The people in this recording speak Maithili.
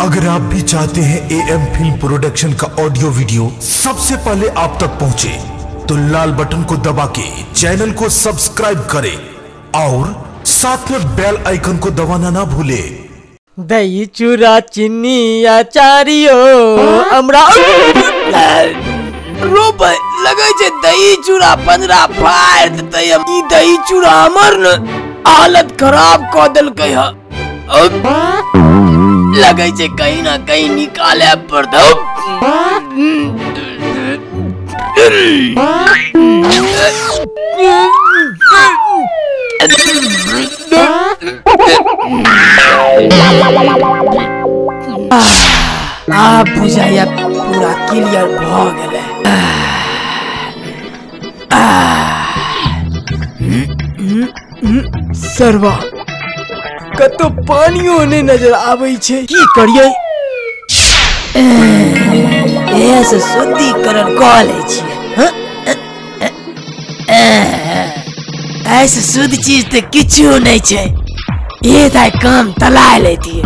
अगर आप भी चाहते हैं ए एम फिल्म प्रोडक्शन का ऑडियो वीडियो सबसे पहले आप तक पहुंचे, तो लाल बटन को दबा के चैनल को सब्सक्राइब करें और साथ में बेल आइकन को दबाना ना भूलें। दही चूरा चीनी अचारियो हमरा रोपे लगे छे दही चूरा पंजरा फाड़ देते। ई दही चूरा हमर न हालत खराब क देलकै ह। लगे छे कहीं ना कहीं निकाले पड़तौ। आब बुझाइया पूरा क्लियर भ गेलै। सरवा कतौ पानियो नहि नजर आबै छै, की करियै? एहे से शुद्धिकरण कऽ लै छियै। ऐसे शुद्ध चीज तऽ किछु नहि छै। ये ताई काम तला लेतियै।